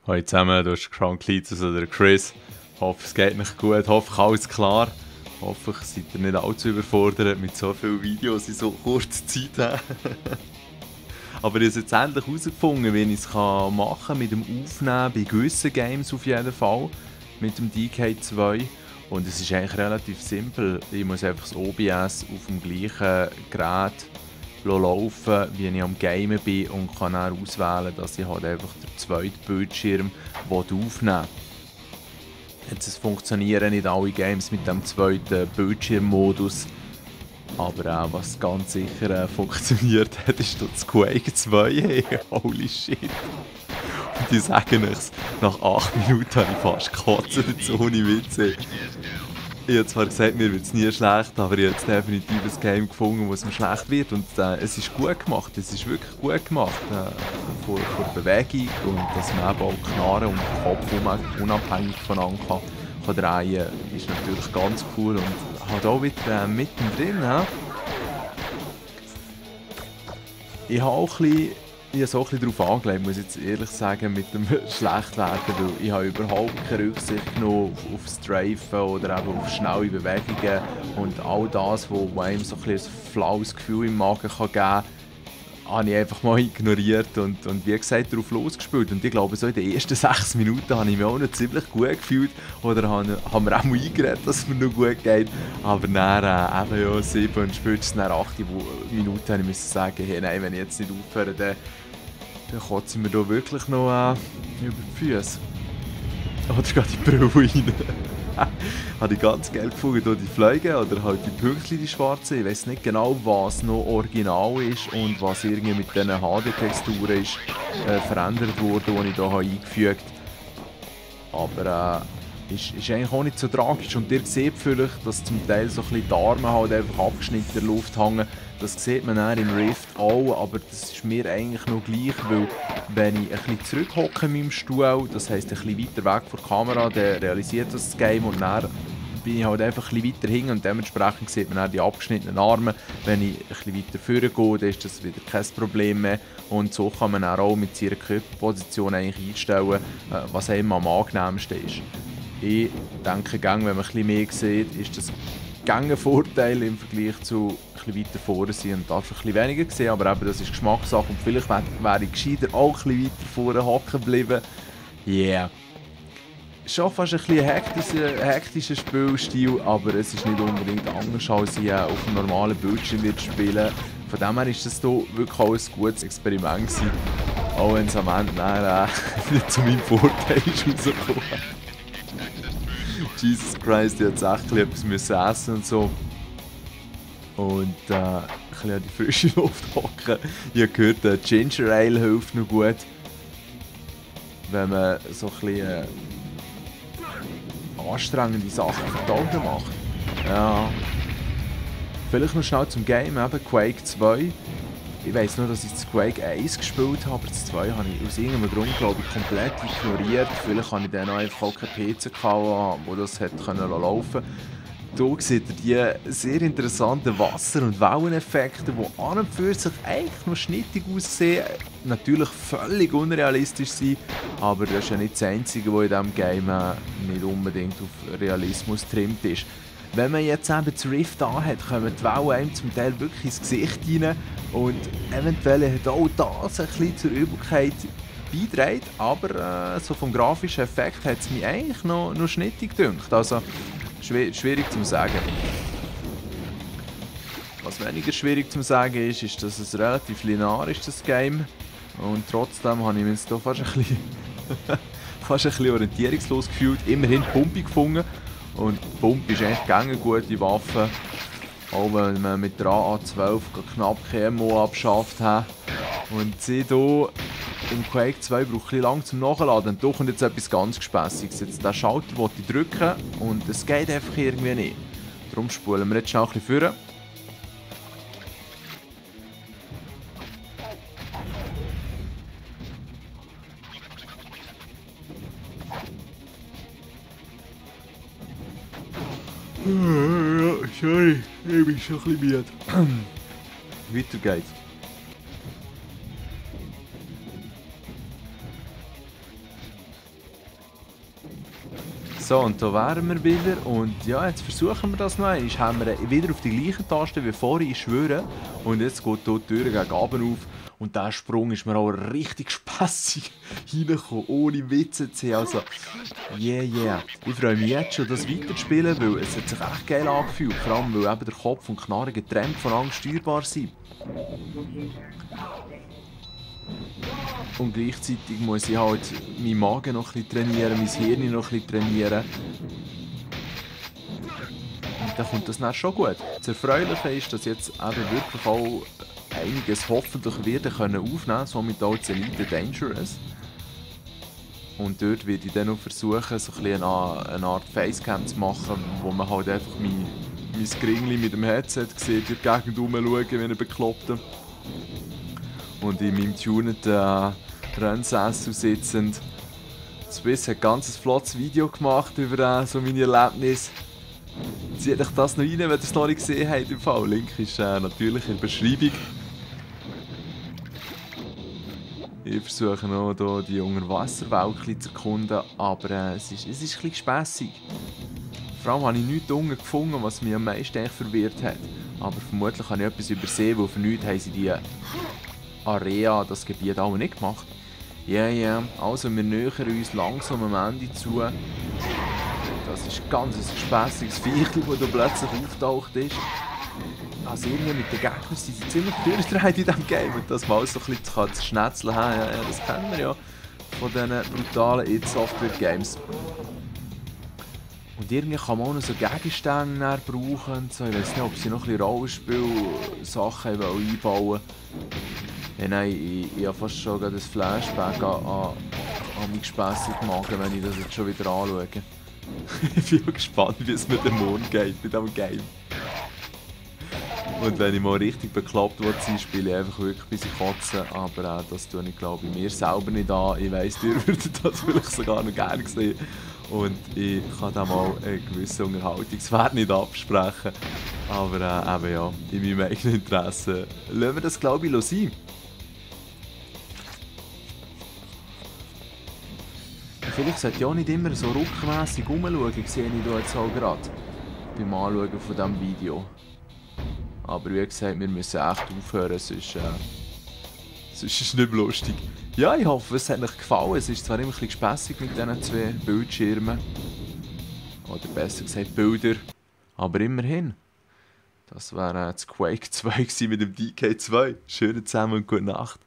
Hallo zusammen, du bist Cletus oder Chris. Hoffe, es geht nicht gut, hoffe, alles klar. Hoffe, seid ihr nicht allzu überfordert mit so vielen Videos in so kurzer Zeit. Aber ich habe jetzt endlich herausgefunden, wie ich es machen kann mit dem Aufnehmen bei gewissen Games auf jeden Fall. Mit dem DK2. Und es ist eigentlich relativ simpel. Ich muss einfach das OBS auf dem gleichen Gerät laufen, wie ich am Gamen bin, und kann dann auswählen, dass ich halt einfach den zweiten Bildschirm aufnehmen will. Jetzt funktionieren nicht alle Games mit dem zweiten Bildschirmmodus, aber was ganz sicher funktioniert hat, ist das Quake 2. Hey, holy shit. Und ich sage euch, nach 8 Minuten habe ich fast gekotzt dazu, ohne Witze. Ich habe zwar gesagt, mir wird es nie schlecht, aber ich habe jetzt definitiv ein Game gefunden, wo es mir schlecht wird. Und es ist gut gemacht, es ist wirklich gut gemacht. Von der Bewegung und dass man eben auch Knarren und den Kopf unabhängig voneinander kann drehen, ist natürlich ganz cool. Und halt auch wieder mittendrin. Ich habe auch ein bisschen darauf angelegt, muss ich jetzt ehrlich sagen, mit dem Schlechtwerden, weil ich habe überhaupt keine Rücksicht genommen auf Strafen oder eben auf schnelle Bewegungen und all das, was einem so ein flaues Gefühl im Magen geben kann, habe ich einfach mal ignoriert und wie gesagt darauf losgespielt. Und ich glaube, so in den ersten 6 Minuten habe ich mich auch noch ziemlich gut gefühlt oder haben wir auch mal eingeredet, dass es mir noch gut geht. Aber dann eben ja 7 und spätestens nach 8 Minuten habe ich sagen, hey, nein, wenn ich jetzt nicht aufhöre, dann kotze ich mir da wirklich noch über die Füße. Oder geht die Brille rein. Habe ich ganz geil gefunden, hier die Fliegen oder halt die Pünktchen, die schwarzen. Ich weiß nicht genau, was noch original ist und was irgendwie mit diesen HD-Texturen ist verändert wurde, die ich hier eingefügt habe. Aber ist eigentlich auch nicht so tragisch. Und ihr seht vielleicht, dass zum Teil so ein bisschen die Arme halt einfach abgeschnitten in der Luft hängen. Das sieht man dann im Rift auch, aber das ist mir eigentlich noch gleich, weil wenn ich ein bisschen zurückhocke in meinem Stuhl, das heisst ein bisschen weiter weg von der Kamera, dann realisiert das Game und dann bin ich halt einfach ein bisschen weiter hinten und dementsprechend sieht man dann die abgeschnittenen Arme. Wenn ich ein bisschen weiter vorne gehe, dann ist das wieder kein Problem mehr. Und so kann man dann auch mit seiner Körperposition eigentlich einstellen, was einem am angenehmsten ist. Ich denke, wenn man ein bisschen mehr sieht, ist das ein Vorteil im Vergleich zu ein bisschen weiter vorne sein und darf ein bisschen weniger sehen, aber eben, das ist Geschmackssache und vielleicht wäre ich gescheiter auch ein bisschen weiter vorne hocken geblieben. Yeah. Schon fast ein bisschen hektischer Spielstil, aber es ist nicht unbedingt anders, als ich auf einem normalen Bildschirm spielen. Von dem her ist das hier wirklich auch ein gutes Experiment gewesen, auch wenn es am Ende dann, nicht zu meinem Vorteil ist rausgekommen. Jesus Christ, ich musste echt etwas essen und so. Und ein bisschen an die frische Luft hocken. Ich habe gehört, Ginger Ale hilft noch gut, wenn man so ein bisschen anstrengende Sachen für die Augen macht. Ja. Vielleicht noch schnell zum Game, eben Quake 2. Ich weiss nur, dass ich das Quake 1 gespielt habe, aber das 2 habe ich aus irgendeinem Grund, glaube ich, komplett ignoriert. Vielleicht habe ich dann einfach auch keinen PC gehabt, wo das hätte laufen können. Hier seht ihr die sehr interessanten Wasser- und Welleneffekte, die an und für sich eigentlich noch schnittig aussehen. Natürlich völlig unrealistisch sind, aber das ist ja nicht das Einzige, was in diesem Game nicht unbedingt auf Realismus getrimmt ist. Wenn man jetzt eben das Rift anhat, kommen die Wellen einem zum Teil wirklich ins Gesicht rein und eventuell hat auch das ein bisschen zur Übelkeit beigetragen, aber so vom grafischen Effekt hat es mich eigentlich noch schnittig gedünkt. Also schwierig zu sagen. Was weniger schwierig zu sagen ist, dass es relativ linear ist, das Game. Und trotzdem habe ich mich jetzt hier fast ein bisschen orientierungslos gefühlt. Immerhin Pumpe gefunden. Und Pumpe ist eigentlich eine gute Waffe. Auch wenn man mit der AA12 knapp KMO abgeschafft hat. Und sie hier im Quake 2 braucht ein bisschen lang zum Nachladen. Und da kommt jetzt etwas ganz Gespässiges. Jetzt den Schalter wollte ich drücken und es geht einfach irgendwie nicht. Darum spulen wir jetzt schnell ein bisschen vor. Sorry, ich bin schon ein bisschen müde. Weiter geht's. So, und da wären wir wieder. Und ja, jetzt versuchen wir das noch einmal. Haben wir wieder auf die gleiche Taste wie vorhin, ich schwöre. Und jetzt geht hier die Tür gegen oben auf. Und dieser Sprung ist mir auch richtig spässig reingekommen, ohne Witze zu haben. Also, yeah. Ich freue mich jetzt schon, das weiterzuspielen, weil es hat sich echt geil angefühlt. Vor allem, weil eben der Kopf und Knarre getrennt voneinander steuerbar sind. Und gleichzeitig muss ich halt meinen Magen noch ein bisschen trainieren, mein Hirn noch ein bisschen trainieren. Und dann kommt das dann schon gut. Das Erfreuliche ist, dass jetzt eben wirklich auch einiges hoffentlich werden können aufnehmen, somit auch das Elite Dangerous. Und dort werde ich dann noch versuchen, so ein bisschen eine Art Facecam zu machen, wo man halt einfach mein Gringli mit dem Headset sieht, durch die Gegend rumschauen, wie ein Bekloppter. Und in meinem tuneten Rennsessel sitzend. Swiss hat ein ganz flottes Video gemacht über so meine Erlebnisse. Zieht euch das noch rein, wenn ihr es noch nicht gesehen habt im Fall. Link ist natürlich in der Beschreibung. Ich versuche noch hier die Unterwasserwelt zu erkunden, aber es ist ein bisschen spässig. Vor allem habe ich nichts unten gefunden, was mich am meisten verwirrt hat. Aber vermutlich habe ich etwas übersehen, weil für nichts haben sie die Area, das Gebiet auch nicht gemacht. Ja, also wir nähern uns langsam am Ende zu. Das ist ganz ein spässiges Viechel, das da plötzlich auftaucht ist. Also irgendwie mit den Gegnern sind sie ziemlich durchdreht in diesem Game. Und das mal so ein bisschen zu schnetzeln haben, ja, das kennen wir ja von diesen brutalen id Software Games. Und irgendwie kann man auch noch so Gegenstände brauchen. So, ich weiß nicht, ob sie noch ein bisschen Rollenspiel-Sachen einbauen wollen. Ja, nein, ich habe fast schon ein Flashback an meinen gespässigen Magen, wenn ich das jetzt schon wieder anschaue. Ich bin auch gespannt, wie es mit dem Mond geht, mit diesem Game. Und wenn ich mal richtig bekloppt sein, spiele ich einfach wirklich bis ich kotze. Aber das tue ich, glaube ich, mir selber nicht an. Ich weiss, ihr würdet das vielleicht sogar noch gerne sehen. Und ich kann da mal einen gewissen Unterhaltungswert nicht absprechen. Aber eben ja, in meinem eigenen Interesse lassen wir das, glaube ich, sein. Vielleicht sollte ich auch nicht immer so ruckmässig rumschauen, sehe ich hier jetzt auch gerade beim Anschauen von diesem Video. Aber wie gesagt, wir müssen echt aufhören, sonst ist es nicht mehr lustig. Ja, ich hoffe, es hat euch gefallen. Es ist zwar immer ein bisschen gespässig mit diesen zwei Bildschirmen. Oder besser gesagt Bilder. Aber immerhin. Das wäre das Quake 2 mit dem DK2. Schönen zusammen und gute Nacht.